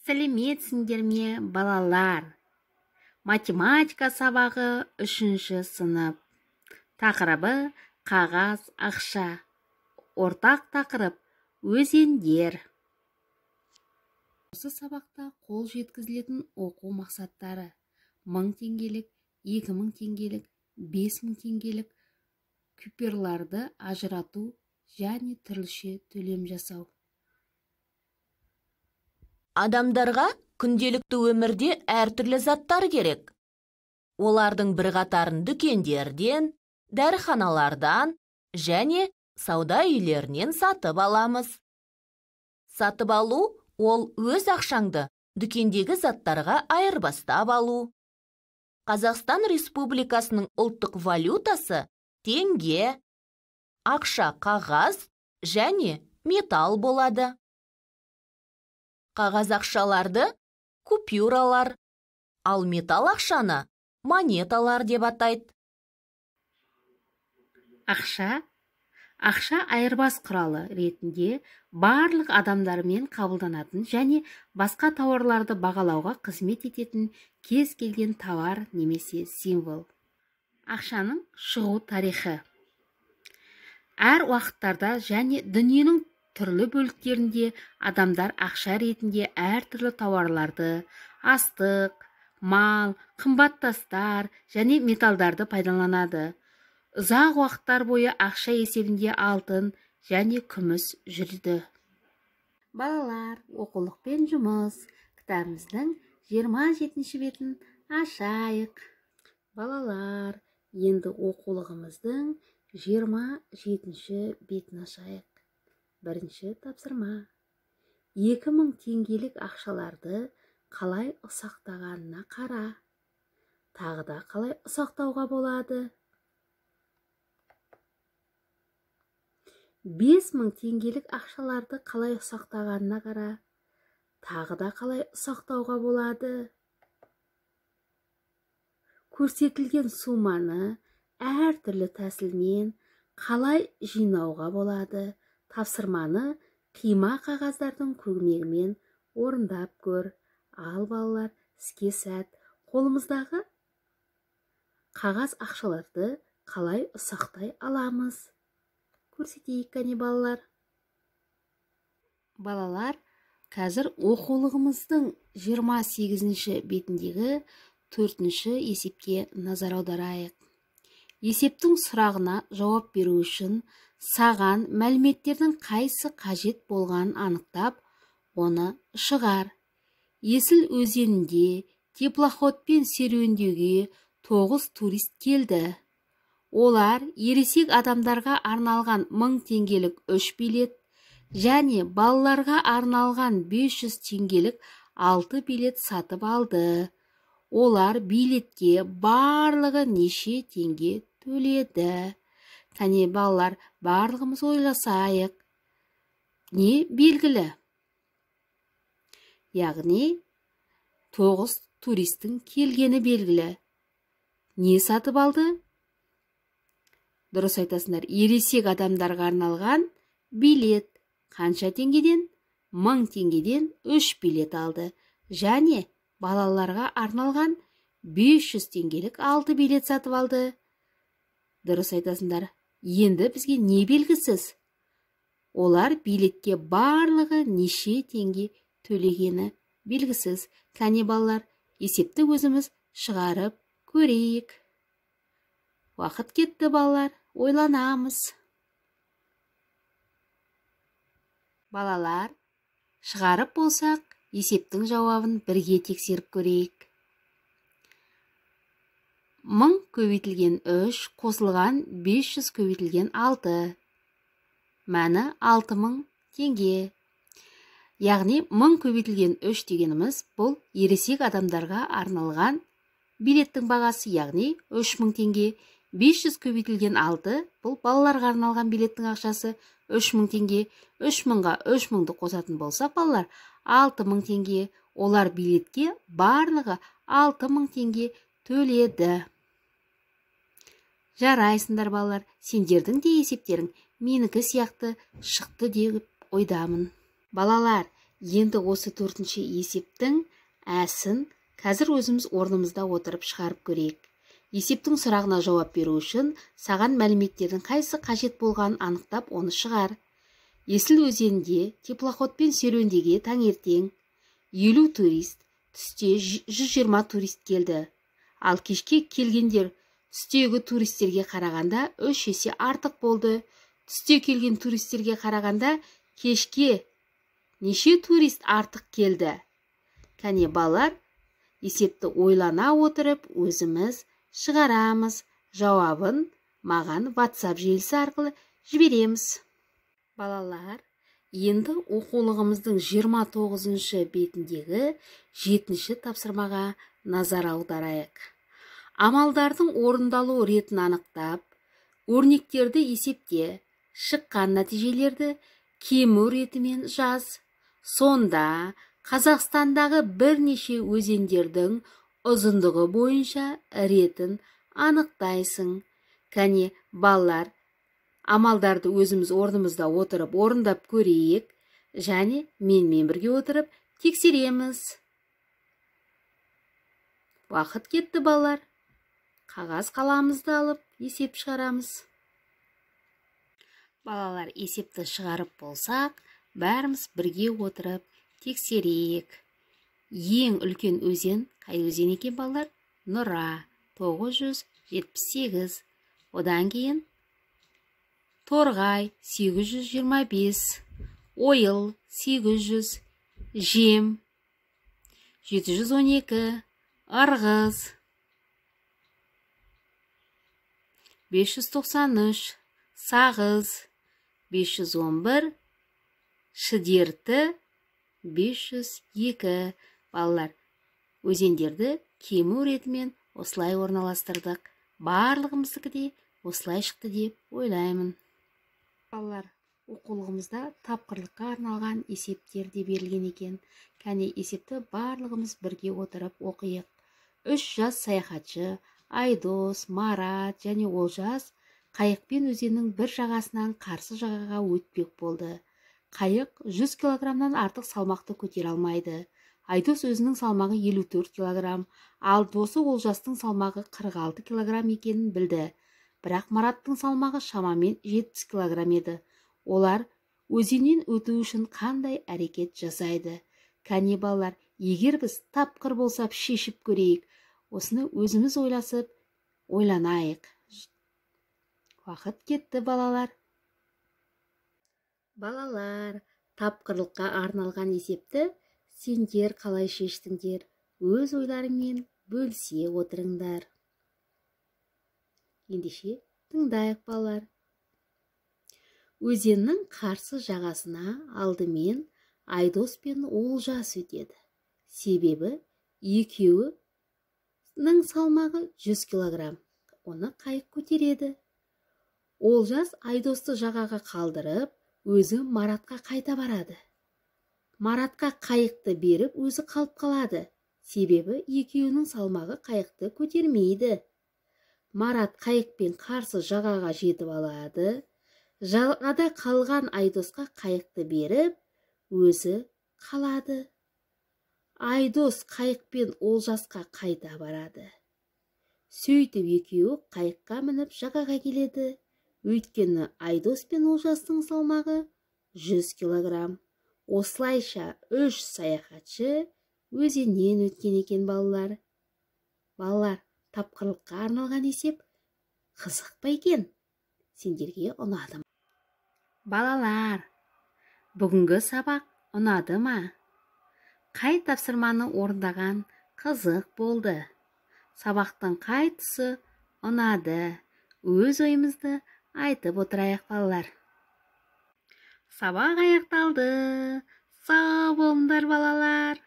Сәлеметсіңдер ме, балалар? Математика сабағы 3-ші сынып. Тақырыбы қағаз ақша. Ортақ тақырып өзендер. Осы сабақта қол жеткізілетін оқу мақсаттары: 1000 теңгелік, 2000 теңгелік, 5000 теңгелік купюраларды ажырату және түрліше төлем жасау. Адамдарға күнделікті өмірде әртүрлі заттар керек. Олардың бірқатарын дүкендерден, дәріханалардан және сауда үйлерінен сатып аламыз. Сатып алу ол өз ақшаңды дүкендегі заттарға айырбастап алу. Қазақстан Республикасының ұлттық валютасы теңге, ақша қағаз және металл болады. Қағаз ақшаларды купюралар, ал металл ақшаны монеталар деп атайды. Ақша, ақша айырбас құралы ретінде барлық адамдармен қабылданатын және басқа тауарларды бағалауға қызмет ететін кез келген тауар немесе символ. Ақшаның шығу тарихы. Әр уақыттарда және дүниенің түрлі бөліктерінде адамдар ақша ретінде әртүрлі тауарларды, астық, мал, қымбат тастар және металдарды пайдаланады. Ұзақ уақыттар бойы ақша есебінде алтын және күміс жүрді. Балалар, оқулықпен жұмыс. Кітабымыздың 27-ші бетін ашайық. Балалар, енді оқулығымыздың 27-ші бетін ашайық. Бірінші тапсырма. 2000 теңгелік ақшаларды қалай ұсақтағанына қара. Тағы да қалай ұсақтауға болады? 5000 теңгелік ақшаларды қалай ұсақтағанына қара. Тағы да қалай ұсақтауға болады? Көрсетілген сумманы әртүрлі тәсілмен қалай жинауға болады? Тапсырманы қима қағаздардың көмегімен орындап көр. Ал балалар, іске сәт. Қолымыздағы қағаз ақшаларды қалай ұсақтай аламыз? Көрсетейік кәне, балалар. Балалар, қазір оқулығымыздың 28-ші бетіндегі 4-ші есепке назар аударайық. Есептің сұрағына жауап беру үшін саған мәліметтердің қайсы қажет болғанын анықтап, оны шығар. Есіл өзенінде теплоходпен серуендеуге 9 турист келді. Олар ересек адамдарға арналған 1000 теңгелік 3 билет және балаларға арналған 500 теңгелік 6 билет сатып алды. Олар билетке барлығы неше теңге төледі? Кәне балалар, барлығымыз ойласайық. Не белгілі? Яғни 9 туристің келгені белгілі. Не сатып алды? Дұрыс айтасыңдар, ересек адамдарға арналған билет қанша теңгеден? 1000 теңгеден 3 билет алды. Және балаларға арналған 500 теңгелік 6 билет сатып алды. Дұрыс айтасыңдар. Енді бізге не белгісіз? Олар билетке барлығы неше теңге төлегені белгісіз. Кәне балалар, есепті өзіміз шығарып көрейік. Уақыт кетті, балалар, ойланамыз. Балалар, шығарып болсақ, есептің жауабын бірге тексеріп көрейік. 1000 көбейтілген 3 қосылған 500 көбейтілген 6. Мәні 6000 теңге. Яғни 1000 көбейтілген 3 дегеніміз бұл ересек адамдарға арналған билеттің бағасы, яғни 3000 теңге. 500 көбейтілген 6 бұл балаларға арналған билеттің ақшасы 3000 теңге. 3000-ға 3000-ды қосатын болсақ, балалар, 6000 теңге. Олар билетке барлығы 6000 теңге төледі. Жарайсыңдар, балалар, сендердің де есептерің менікі сияқты шықты деп ойдамын. Балалар, Енді осы төртінші есептің әсін қазір өзіміз орнымызда отырып шығарып көрейік. Есептің сұрағына жауап беру үшін саған мәліметтердің қайсы қажет болғанын анықтап, оны шығар. Есіл өзенінде теплоходпен серуендеге таңертең 50 турист, түсте 120 турист келді. Ал кешке келгендер түстегі туристерге қарағанда 3 есе артық болды. Түсте келген туристерге қарағанда кешке неше турист артық келді? Кәне балалар, есепті ойлана отырып өзіміз шығарамыз. Жауабын маған WhatsApp желісі арқылы жібереміз. Балалар, енді оқулығымыздың 29-шы бетіндегі 7-ші тапсырмаға назар аударайық. Амалдардың орындалу ретін анықтап, өрнектерді есепте, шыққан нәтижелерді кему ретімен жаз. Сонда Қазақстандағы бірнеше өзендердің ұзындығы бойынша ретін анықтайсың. Кәне, балалар, амалдарды өзіміз орнымызда отырып орындап көрейік және менімен бірге отырып тексереміз. Уақыт кетті, балалар. Қағаз қаламызды алып есеп шығарамыз. Балалар, есепті шығарып болсақ, бәріміз бірге отырып тексерейік. Ең үлкен өзен қай өзен екен, балалар? Нұра, 978. Одан кейін Торғай 825, Ойыл 800, Жем 712, Ырғыз 593, Сағыз 511, Шідерті 502. Балалар, өзендерді кему ретімен осылай орналастырдық. Барлығымыздікі де осылай шықты деп ойлаймын. Балалар, оқулығымызда тапқырлыққа арналған есептер де берілген екен. Кәне, есепті барлығымыз бірге отырып оқиық. 3 жас саяхатшы Айдос, Марат және Олжас қайықпен өзеннің бір жағасынан қарсы жағаға өтпек болды. Қайық 100 килограммнан артық салмақты көтере алмайды. Айдос өзінің салмағы 54 килограмм, ал досы Олжастың салмағы 46 килограмм екенін білді. Бірақ Мараттың салмағы шамамен 70 килограмм еді. Олар өзеннен өту үшін қандай әрекет жасайды? Кәне, балалар, егер біз тапқыр болсақ шешіп көрейік. Осыны өзіміз ойласып, ойланайық. Уақыт кетті, балалар. Балалар, тапқырлыққа арналған есепті сендер қалай шештіңдер? Өз ойларыңмен бөлісе отырыңдар. Ендеше тыңдайық, балалар. Өзеннің қарсы жағасына алдымен Айдос пен Олжас өтеді. Себебі екеуінің салмағы 100 килограмм. Оны қайық көтереді. Олжас Айдосты жағаға қалдырып, өзі Маратқа қайта барады. Маратқа қайықты беріп, өзі қалып қалады. Себебі екеуінің салмағы қайықты көтермейді. Марат қайықпен қарсы жағаға жетіп алады. Жағада қалған Айдосқа қайықты беріп, өзі қалады. Айдос қайықпен Олжасқа қайта барады. Сөйтіп екеуі қайыққа мініп жағаға келеді. Өйткені Айдос пен Олжастың салмағы 100 килограмм. Осылайша 3 саяхатшы өзеннен өткен екен, балалар. Балалар, тапқырлыққа арналған есеп қызық па екен? Сендерге ұнады ма? Балалар, бүгінгі сабақ ұнады ма? Қай тапсырманы орындаған қызық болды? Сабақтың қай тұсы ұнады? Өз ойымызды айтып отырайық, балалар. Сабақ аяқталды. Сау болыңдар, балалар.